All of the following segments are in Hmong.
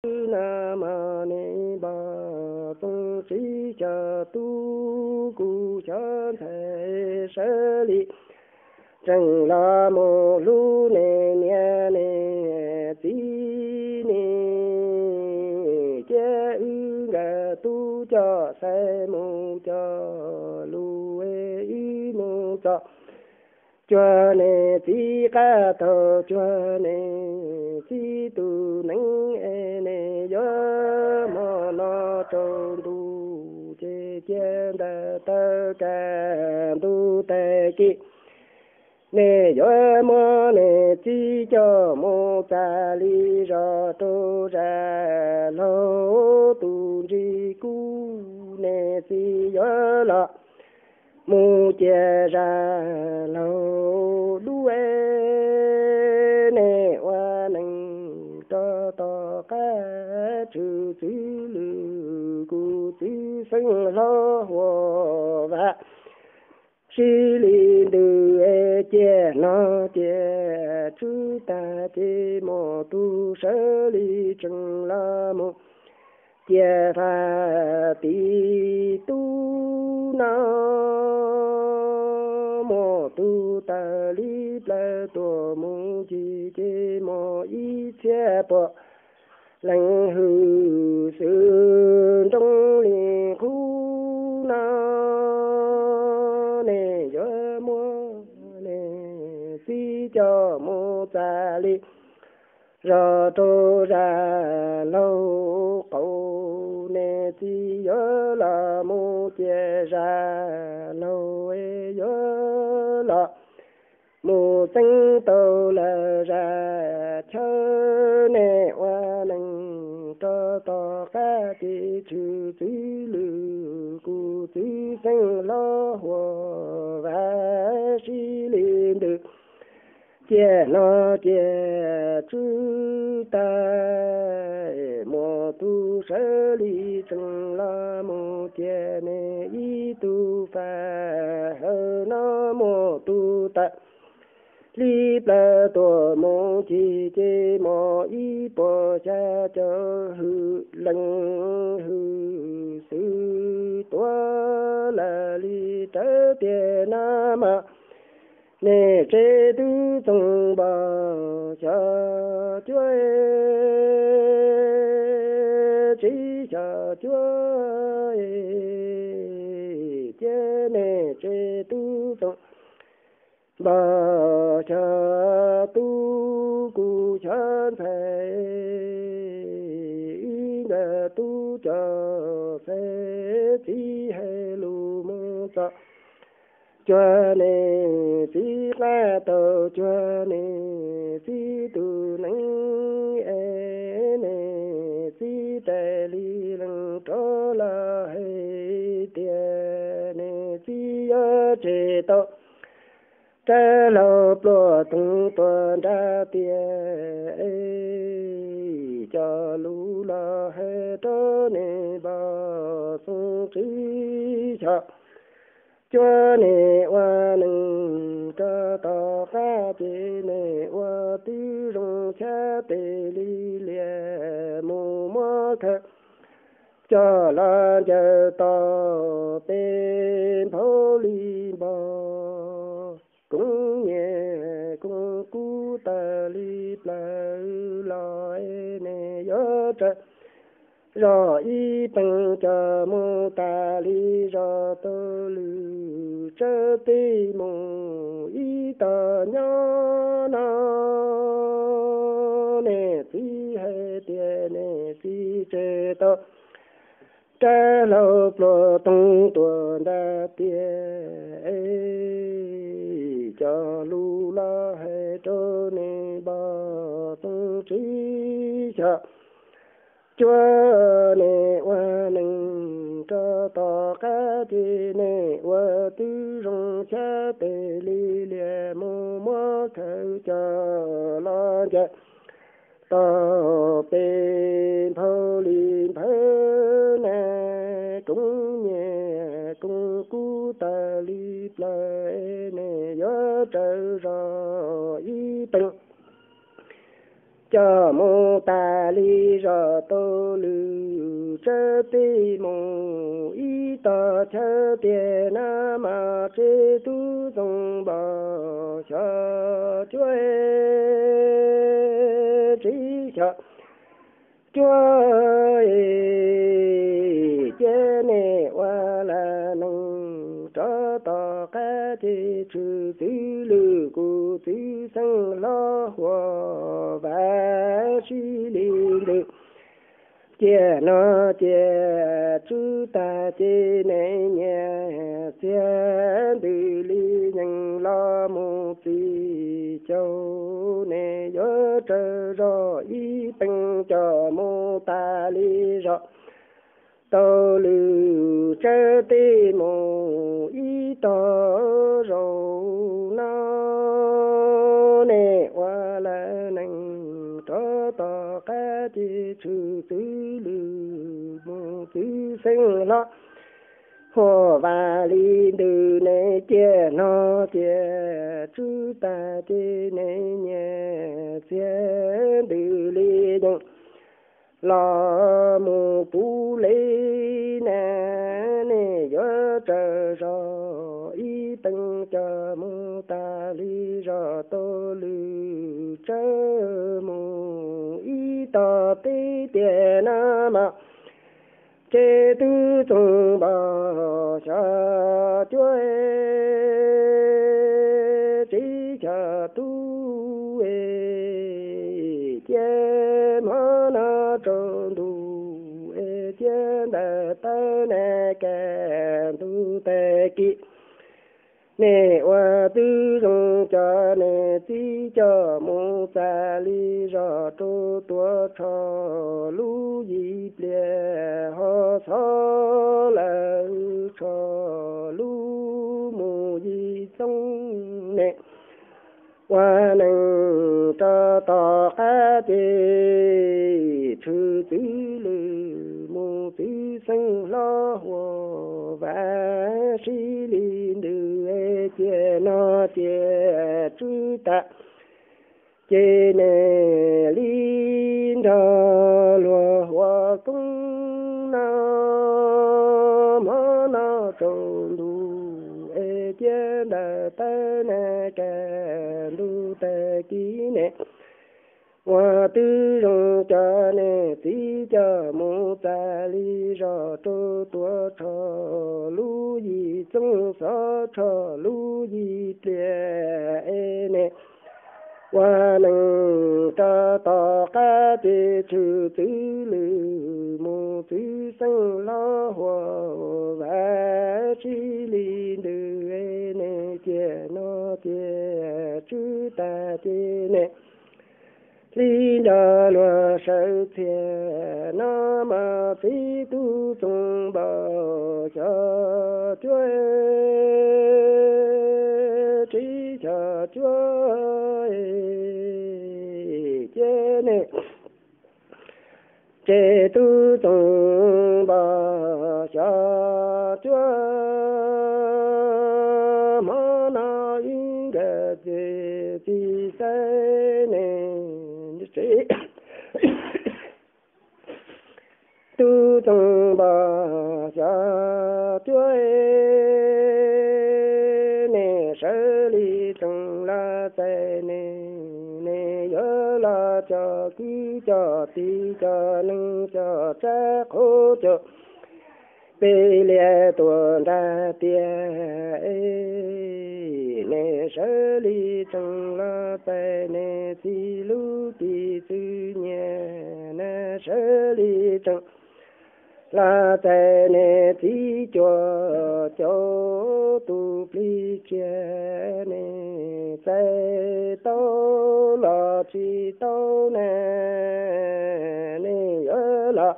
Nag hmo nej npog Txoov Tswv Xyom tub kuv xyov ntxhais sawv li tseem los mus hlub nej niam nej txiv ne. Cia wb nkawd tub coj Xaiv mus cog lus, wb mus txog cuag nej txiv qab taug, cuag nej txiv tus nees es nej yuav hmo no rau ntuj ces cia ntawm taw kaj ntug tag kis. Nej yuav muab nej txiv coj mus txav li zos rau zaj laug tus ntsis kub, nej txiv yuav los mus cia zaj laug dub. Nej ua neej rau tom qab tshwm txwv lwm, kuv txiv xeeb hlob huam vam sib li ntws, ciaj no ciaj tswv tag ces muaj tus sawv li tseem los mus cia faj tim tub no. Muaj tus tawm li plaws tuaj mus ncig ces muaj ib txhiab puas leej hwm xwm nroo li qub no. Nej yuav muab nej txiv coj mus txav li zos rau zaj laug qaum, nej txiv yuav los mus cia zaj laug, yuav los mus txeeb tau lawm zaj chaw. Nej ua neej rau tom qab ces tshwm txwv lwm, kuv txiv xeeb hlob huam vam sib li ntws, ciaj no ciaj tswv tag, muaj tus sawv li tseem los mus cia nej ib tug faj hawm no. Muaj tus tawm li plaws tuaj mus ncig ces muaj ib puas xya caum hwm leej hwm xwm tuaj lawm li rawv tiag no mas. Nej tsev tub txoov npog xyom cuab, tsev xyom cuab, cia nej tsev tub txoov npog xyom tub kuv xyov ntxhais, wb nkawd tub coj Xaiv txiv hais lus mus txog cuag nej txiv qab taug, cuag nej txiv tus nees es nej txiv raws li leej rov los hais tias nej txiv yuav tseg tau rab laug pluas toog tuaj nrab tiaj, cog lus los hais rau nej npog Txoov Tswv Xyom, cuag nej ua neej rau tom qab ces nej ua tib zoo xyab tes li lias mus muab khawv coj los ncaws tom peb nphau li npog. Koob nyiam koob kub tawm li plaws los nej yuav raws zog ib peem coj mus tas li zog tau lwm, tsawv teb mus ib tog nyob no. Nej txiv hais tias nej txiv tseg tau rab laug pluas toog tuaj nrab tiaj, cog lus los hais rau nej npog Txoov Tswv Xyom, cuag nej ua neej rau tom qab ces nej ua tib zoo xyab tes li lias mus muab khawv coj los ncaws tom peb nphau li nphawv na. Koob nyiam koob kub tawm li plaws nej yuav raws zog ib peem coj mus tas li zos tau lwm tsab teb mus ib tog chaw tiag na mas tseb tub Txoov Npos xyov cuab tsib xyov cuab cia nej ua lam neeg rov tom qab ces tshwm txwv lwm kuv txwv xeeb hlob Huas Vas sib li ntws. Cia no cia tswb tag ces nej nyias txiag ntws li yees los mus txiv caug, nej yuav tsaws zog ib pees coj mus tas li zos tau lwm tsab teb mus ib tog zaum no. Nej ua lam neeg rov tom qab ces tshwm txwv lwm mus txwv xeeb hlob Huas Vas li ntws. Nej cia no cia tswb tag ces nej nyias txiag ntws li yees los mus puv li na. Nej yuav tsaws zog ib pees coj mus tas li zos tau lwm tsab mus ib tog teb tiag na mas tseb tub Txoov Npos xyov cuab tsib xyov tub cia hmo no tsaus ntuj es cia ntawm tawb na kaj ntug tag kis. Nej ua tib zoo coj nej txiv coj mus txas li zos rau tuav tsho lub yim pliag ho xov lawm tsho lub mus yim txooj. Nej ua neeg rov tom qab ces tshwm txwv lwm mus txwv xeeb hlob Huas Vas sib li ntws. Cia no cia tswb tag ces nej li nrog luag ua koob no hmo no tsaus ntuj es cia ntawm tawb na kaj ntug tag kis. Nej ua tib zoo coj nej txiv coj mus txas li zos rau tuav tsho lub yim txooj xov tsho lub yim pliag es nej ua neeg rov tom qab ces tshwm txwv lwm mus txwv xeeb hlob Huas Vas sib li ntws. Nej cia no cia tswb tag ces nej li nrog luag sawv txhiaj no mas txiv tub Txoov Npos xyov cuab tsib xyov cuab cia nej tseb tub Txoov Npos xyov cuab hmo no ib nkawd txiv xaiv nej tseb tub Txoov Npos xyov cuab nej sawv li tsees los txais nej. Nej yuav los cov kwv cov tij cov neej cov tsav qhuav cov peb liaj tuam nrag tiag. Nej sawv li tsees los txais nej txiv lub txiv txwv nyiaj na, sawv li tsees los txais nej txiv cuag cov tus plig tsiaj. Nej txais tau los tsis tau na, nej yuav los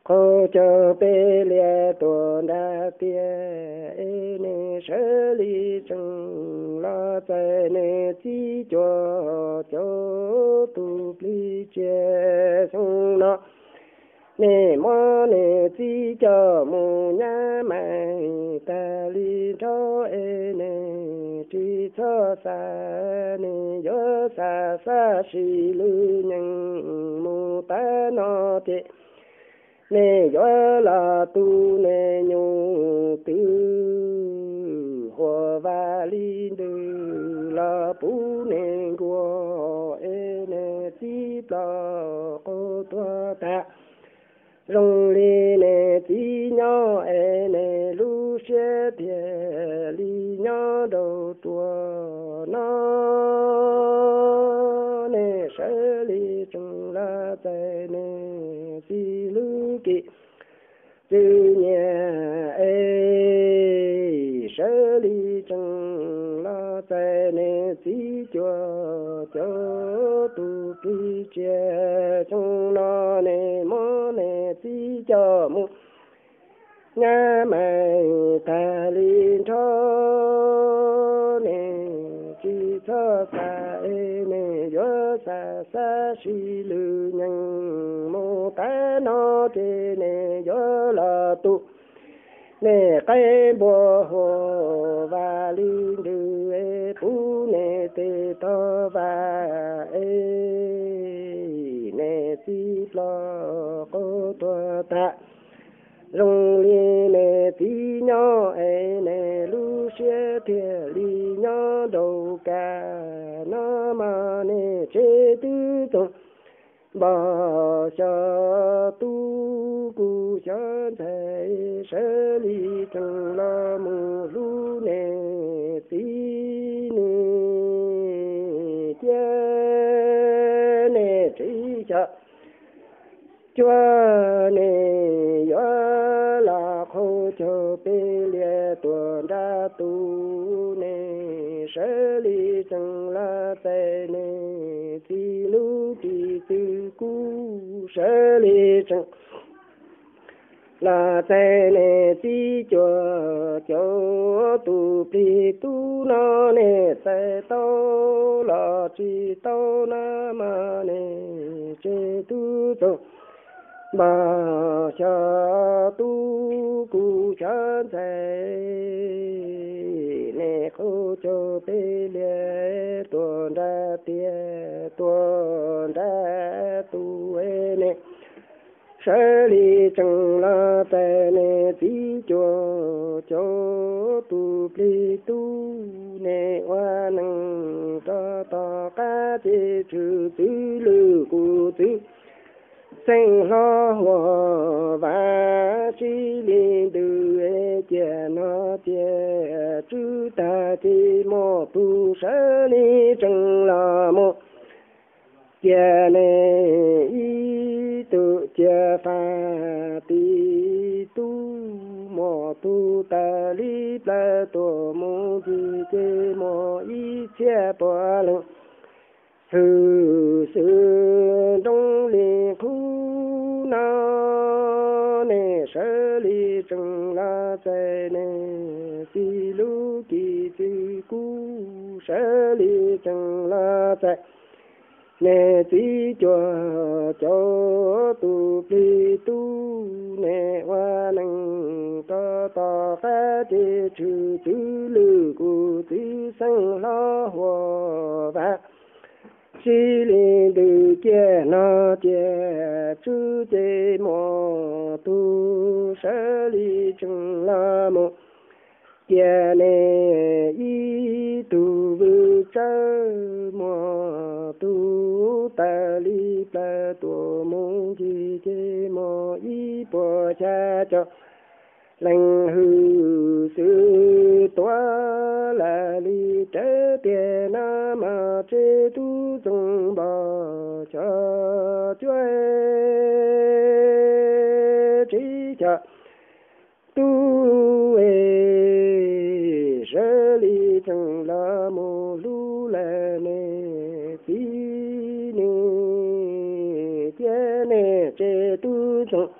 qhuav cov peb liaj tuam nrag tiag. Nej sawv li tsees los txais nej txiv cuag cov tus plig tsiaj. Xyoo no nej muab nej txiv coj mus nyab mais tag li nrho es nej tsis txhob xav nej yuav xav xav sis lwm nyeem mus tab no ces nej yuav los tu nej nyuj twm huam vam li ntws los puv nej nkuaj es nej txiv plom qaug tuag tag. Zoo li nej txiv nyob es nej lub siab thiaj li nyob rau ruam no. Nej sawv li tseem los txais nej txiv lub kis txwj nyiaj es sawv li tseem los txais nej txiv cuaj caum tus plig tsiaj xyoo no. Nej muab nej txiv coj mus nyab mais tag li nrho. Nej tsis txhob xav es nej yuav xav xav sis lwm nyeem mus tab no ces nej yuav los tu nej qaib npua huam vam li ntws es puv nej tes tog vam es nej txiv plom qaug tuag tag. Zoo li nej txiv nyob es nej lub siab thiaj li nyob rau kab no mas nej tsev twb txoos npog xyov tub kuj xyov ntxhais sawv li tseem los mus hlub nej txiv ne. Cia nej tsev xyov cuab nej yuav los qhau caug peb liag tuaj nrab tus. Nej sawv li tseem los txais nej txiv lub kis txwj kuj sawv li tseem los txais nej txiv cuaj caum tus plig tub no. Nej txais tau los tsis tau na mas nej tsev twb txoos npog xyov tub kuj xyov ntxhais. Nej qhau caug peb liag tuaj nrab tiag tuaj nrab tus nej sawv li tseem los txais nej txiv cuaj caum tus plig tub. Nej ua neej rau tom qab ces tshwm txwv lwm kuv txwv xeem hlo huam vam sib li ntws cia no cia tswb tag ces muaj tus sawv li tseem los mus cia nej ib tug cia faj tib tug. Muaj tus tawm li plawv tuaj mus ncig ces muaj ib txhiab puav leej hwm xwm nroo li qhub no. Nej sawv li tseem los txais nej txiv lub kis txwj kuj sawv li tseem los txais nej txiv cuaj caum tus plig tub. Nej ua neej rau tom qab ces tshwm txwv lwm kuv txwv xeem hlob huam vam sib li ntws cia no cia tswb ces muaj tus sawv li tseem los mus cia nej ib tug vwm tsawb. Muaj tus tawm li plawv tuaj mus ncig ces muaj ib puas xya caum leej hwm xwm tuav lawm li rawv tiag no mas tsev tub txoos npog xyov cuab tsev xyov tub es sawv li tseem los mus hlub lawm nej txiv ne. Cia nej tsev tub txoos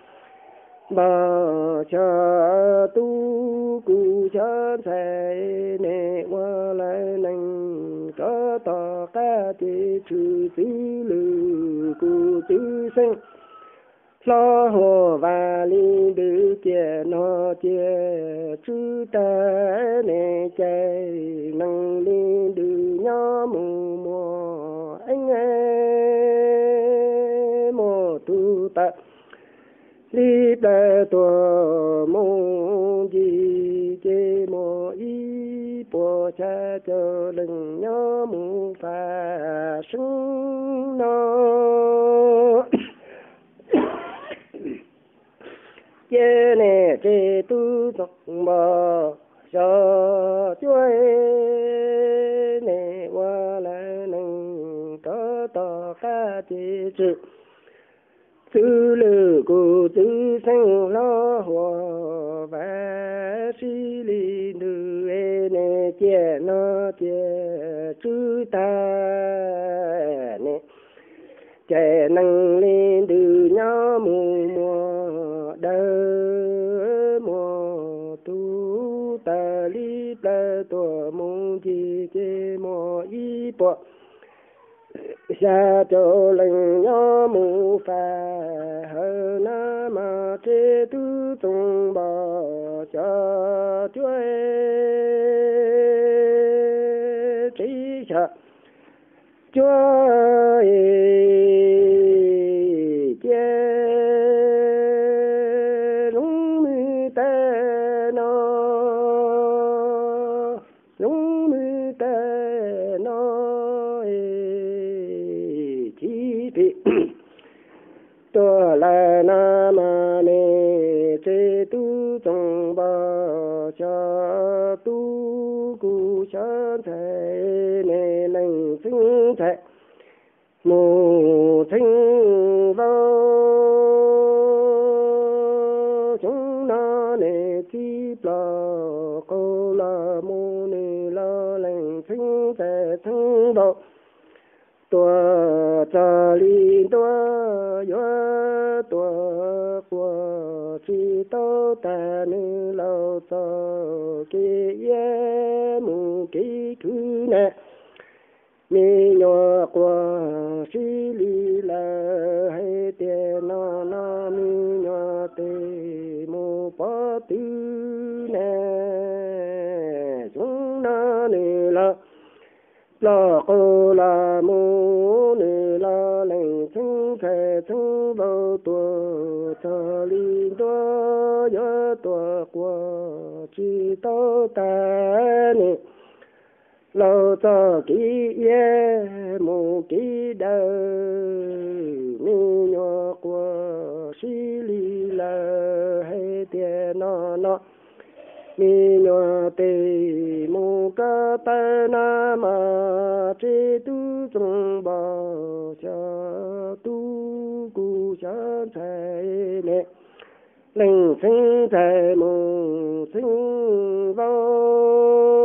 npog xyov tub kuj xyov ntxhais. Nej ua lawv neej rov tom qab ces tshwm txwv lwm kuv txwv xeem hlob huam vam li ntws cia no cia tswb tag. Nej cais neej li ntws nyob mus muaj plaws tuag mus ncig ces muaj ib puas xya caum leej nyob mus fav seeb no. Ces nej tsev tub txoos npog xyov cuab, nej ua lawv neeg rov tom qab ces tswm txwv lwm kuv txwv xeeb hlob huam vam sib li ntws, nej ciaj no ciaj tswv tag nej cais neeg li ntws nyob mus muaj dawb muaj tug tas li plaws tuag mus ncig ces muaj ib puas xya caum leej nyob mus fav hawv na mas tsev tub txoos npog xyov cuab, tsev xyov cuab cia zoo nws tas no, zoo nws tas no, chiv phem tuag lawm na mas nej tsev tub txoos npog xyov tub kuj xyov ntxhais, nej leej txheeb ntxhais mus txheeb vauv. Xyoo no nej txiv ploj qaug los mus, nws laus leej txheeb ntxhais txheeb vauv tuag txog li ntuj yuav tuag quas tsis tau tag, nws laus txoj kev iab mus kev khwv na. Me nyuam quas sib li lawm hais tias no no me nyuam tes mus pov twg ne. Xyoo no nws los ploj qaug los mus, nws laus leej txheeb ntxhais txheeb vauv tuag txog li ntuj yuav tuag quas tsis tau tag, nws laus txoj kev iab mus kev daws. Me nyuam quas sib li lawm hais tias no no me nyuam tes mus ko taw na mas tsev tub txoos npog xyov tub kuj xyov ntxhais, nej leej txheeb ntxhais mus txheeb vauv.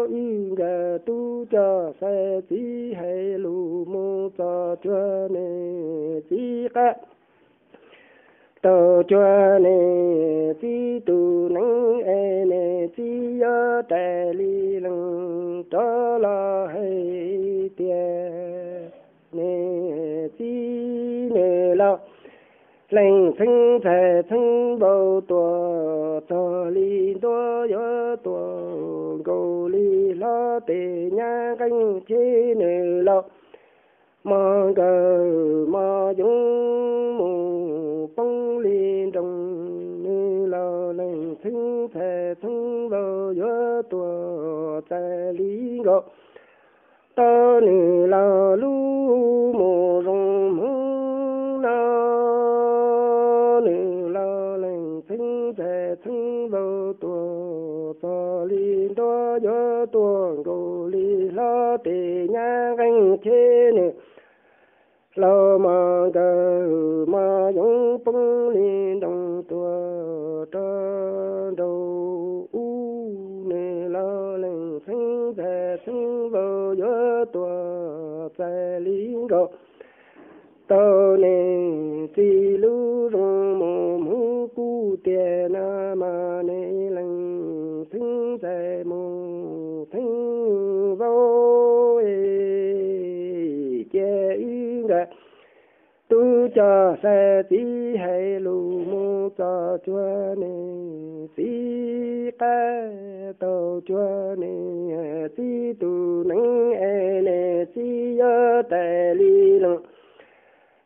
Wb nkawd tub coj xaiv txiv hais lus mus txog cuag nej txiv qab, tau cuag nej txiv tus neeb es nej txiv yuav rais li leej rov los hais tias nej txiv nws laus leej txheeb ntxhais txheeb vauv tuag txog li ntuj yuav tuag nkaus li hlob tes nyab nqeeb cheb, nws laus mos nkawg mos yoov mus poob li nroos, nws laus leej txheeb ntxhais txheeb vauv yuav tuag txais li nkaus tau nws laus lub mus zoo hmoov no. Nws laus leej txheeb ntxhais txheeb vauv tuag txog li ntuj yuav tuag nkaus li hlob tes nyab nqeeb cheb, nws laus mos nkawg mos yoov poob li nroos tuag rau nraum ub, nws laus leej txheeb ntxhais txheeb vauv yuav tuag txais li nkaus tau nej txiv lub zoo mus hmoov. Kuv tias no mas nej leej txheeb ntxhais mus txheeb vauv, cia wb nkawd tub coj xaiv txiv hais lus mus txog cuag nej txiv qab, tau cuag nej txiv tus neeb es nej txiv yuav rais li leej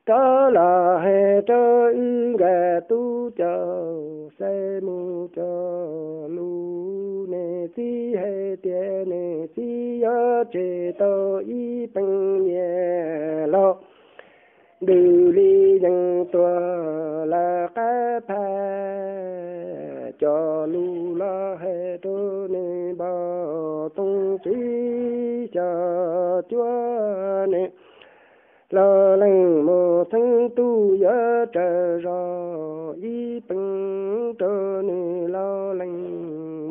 rov los hais rau wb nkawd tub coj xav mus coj lus. Niam txiv hais tias niam txiv yuav tseg tau ib peem nyiaj laus ntws li yees tuag lawm qab phaj. Coj lus los hais rau nws npog txoov tswv xyom cuab nws laus lees mus txheeb tub yuav tsaws zog ib peem rau nws laus lees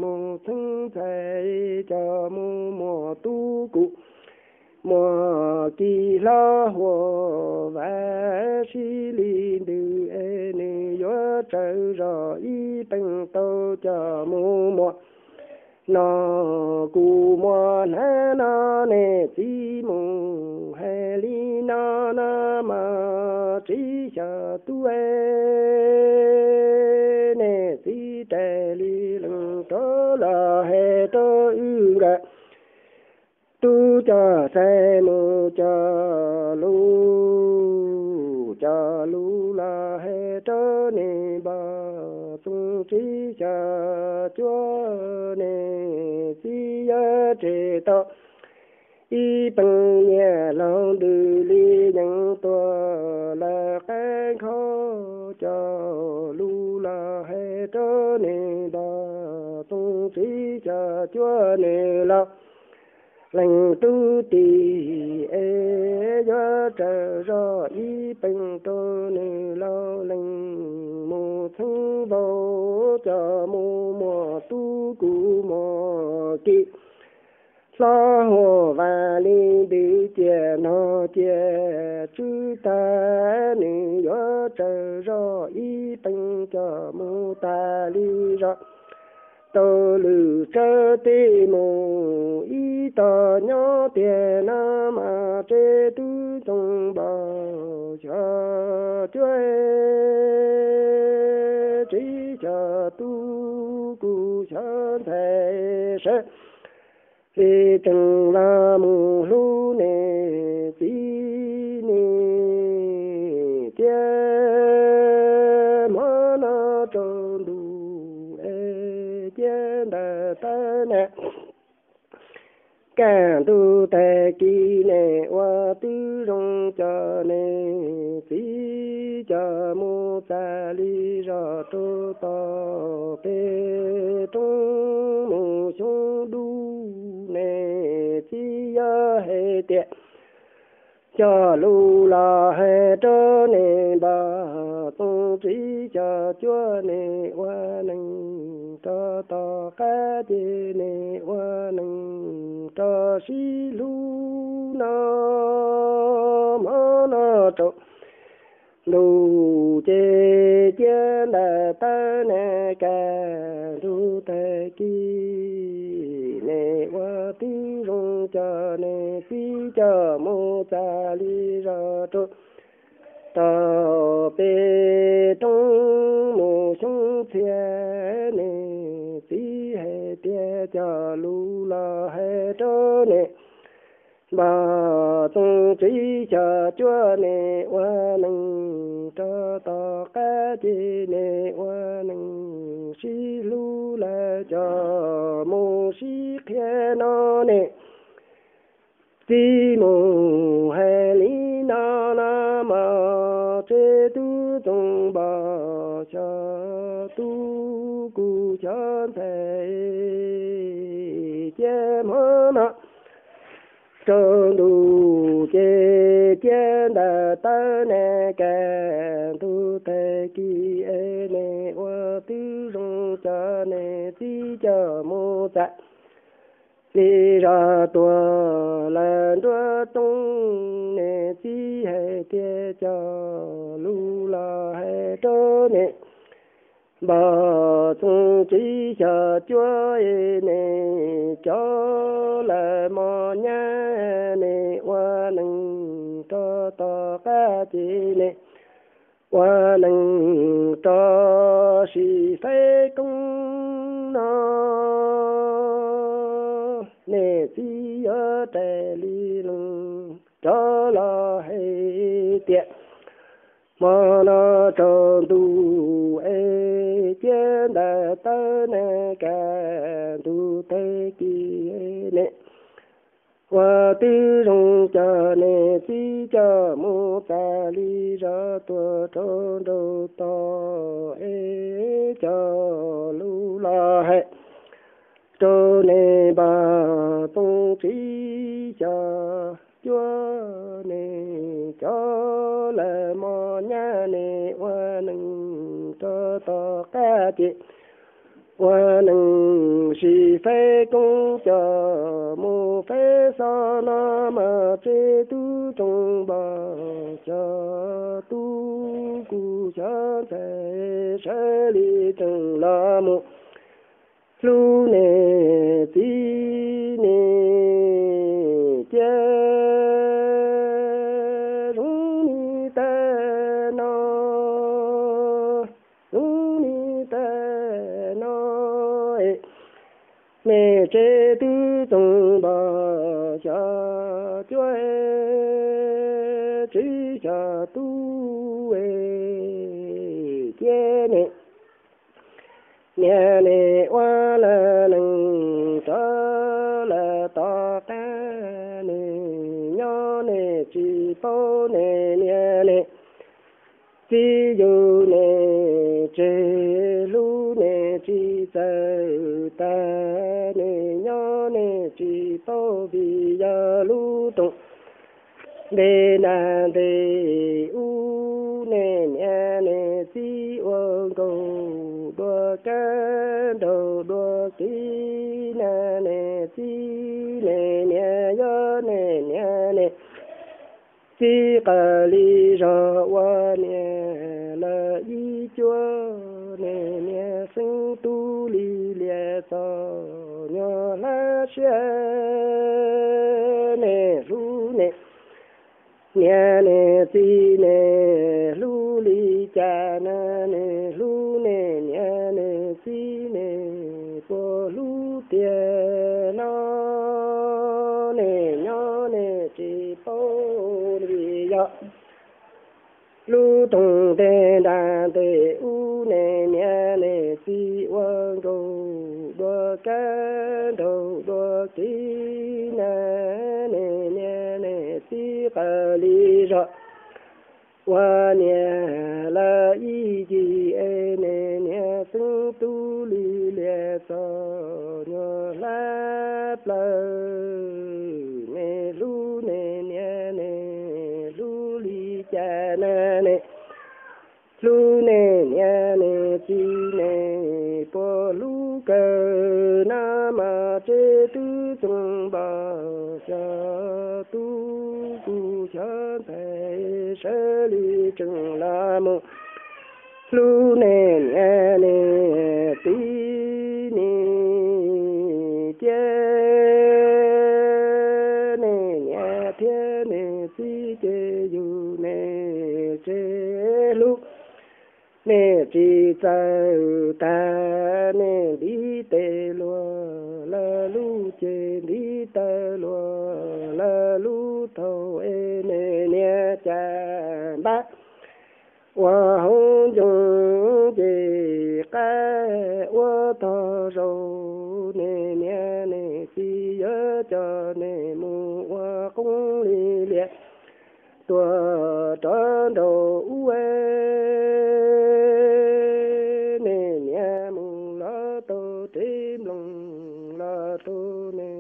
mus txheeb ntxhais coj mus muas tub kuv muas ki hlob huam vam sib li ntws es nws yuav tsaws zog ib peem tau coj mus muas no kuv muas hnav no. Niam txiv mus hais li no no mas tswv xyom tub, niam txiv rais li lees rov los hais rau wb nkawd tub coj xav mus coj lus. Coj lus los hais rau nws npog txoov tswv xyom cuab niam txiv yuav tseg tau ib peem nyiaj laus ntws li yees tuag lawm qab nkhaus. Coj lus los hais rau nws npog txoov tswv xyom cuab nws laus lees tub tis es yuav tsaws zog ib peem rau nws laus lees mus txheeb vauv coj mus muas tub kuv muas ki hlob huam vam li ntws cia nog cia tswb tag nws yuav tsaws zog ib peem coj mus tas li zog tau lwm tsawv teb mus ib tog nyob tiag no mas tseb tub txoov npog xyom cuab tswv xyom tub kuv xyom ntxhais sawv li tseem los mus hlub niam txiv ni thiab hmo no tsaus ntuj es cia ntawm tawb na kaj ntug tag kis nim ua tib zoo coj niam txiv coj mus txam li zog rau tom pem roob mus xyoob dub. Niam txiv yuav hais tias coj lus los hais rau niam npog txoov tswv xyom cuab niam ua neeg rau tom qab ces niam ua neeg rau sib hlub no hmo no tsaus ntuj ces cia ntawm tawb na kaj ntug tag kis nim ua tib zoo coj niam txiv coj mus txam li zog rau tom pem roob mus xyoob txhiab. Niam txiv hais tias coj lus los hais rau niam npog txoov tswv xyom cuab niam ua neeg rau tom qab ces niam ua neeg sib hlub lawm coj mus sib qhia no niam txiv mus hais li no no mas tseb tub txoov npog xyom tub kuv xyom ntxhais cia hmo no tsaus ntuj ces cia ntawm tawb na kaj ntug tag kis es nim ua tib zoo coj niam txiv coj mus txam li zog tuag lawm nruab roob. Niam txiv hais tias coj lus los hais rau niam npog txoov tswv xyom cuab niam cov lawm mos nyab nim ua neeg rau tom qab ces nim ua neeg rau sim faib koob no. Niam txiv yuav rais li lees rov los hais tias Hmo no tsaus ntuj es ciaj ntawm tawb na, kaj ntug tawg kis ne, ua twb zoo coj niam txiv coj mus txav li zog tuaj rau nraum tog es coj lus los hais rau niam npawg Txoov Tswv Xyom Cuab ne, cov lawv mos nyab ne ua neeg rau tom qab ces ua neeg sib faib koob coj mus faib xov no mas tseb tub Txoov Npog Xyom Tub kuj xyov ntxhais sawv li tseem los mus hlub niam txiv ne, cia zoo li tag no, zoo li tag no es, niam tseb tub Txoov Npog Xyom Cuab, Tswv Xyom Tub es, cia niam niam ne ua lawv neeg rov lawm tom qab ne, nyob ne tsis paub ne niam ne txiv yug ne tseg, hlub ne tsis txawj tag ne, nyob ne tsis paub vim yog lub rooj ntev nrag ntev ub ne niam ne txiv ua nkaus dua kab nraug dua kev na, ne txiv ne niam yog ne niam ne txiv qawm li zog ua niam lawv ib cuab ne, niam xeeb tub li liam txom nyog hlab siab ne, hlub ne niam ne txiv ne hlub li cas na, ne hlub ne niam ne txiv ne puas hlub tiag no, ne nyob ne tsis paub vim yog lub rooj ntev nrag ntev ub ne niam ne txiv ua nkaus dua kab nraug dua kev na, ne niam ne txiv qawm li zog ua niam lawv ib ncig es, ne niam xeeb tub li liam txom nyog hlab plaws, ne hlub ne niam ne hlub li cas na, ne hlub ne niam ne txiv ne puas hlub kawg na, mas tseb tub Txoov Npog Xyom Tub kuj xyov ntxhais sawv li tseem los mus hlub ne niam ne txiv ne, cia ne niam thiab ne txiv ces yug ne tseg hlub ne tsis txawj tag, ne ntiv tes luag lawv lub ces ntiv taw luag lawv lub thaum es, ne niam cas npab ua hauv ncoo ces qab ua tog zaus, ne niam ne txiv yuav coj ne mus ua qoob li liam tuaj rov nraum ub, ne niam mus los tau tsev nplooj los tau ne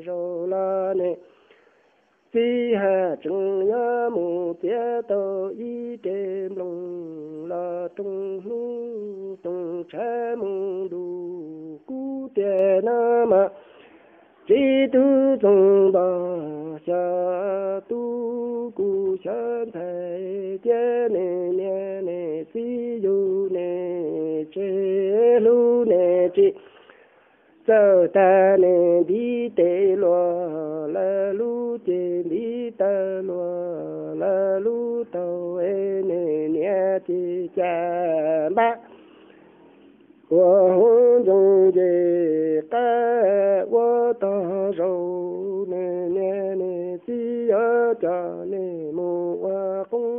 zaus los ne txiv haj tseem yuav mus txiav tau ib re nplooj los rooj hnub rooj tshav mus ntuj kub tiag no mas, tseb tub Txoov Npog Xyom Tub kuj xyov ntxhais thiab ne niam ne txiv yug ne tseg hlub ne tsis txawj tag, ne ntiv tes luag lawv lub ces ntiv taw luag lawv lub thaum es, ne niam ces cas npab ua hauv ncoo ces qab ua tog zaus, ne niam ne txiv yuav coj ne mus ua qoob